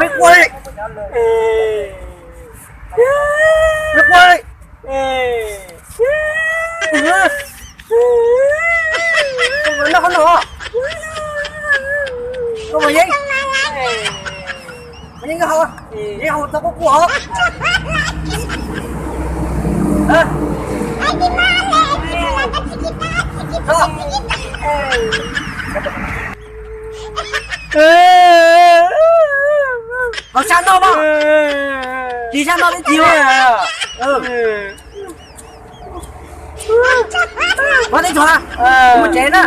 Peb quaj li. Peb quaj li. Koj mas noj qhov no. Koj mas yeeb. Mas yeeb koj haus. Yeeb haus tau koj quaj os. Haus sab noj mas. Ris sab noj tib si mas. Pov teb tso, mus tsev na.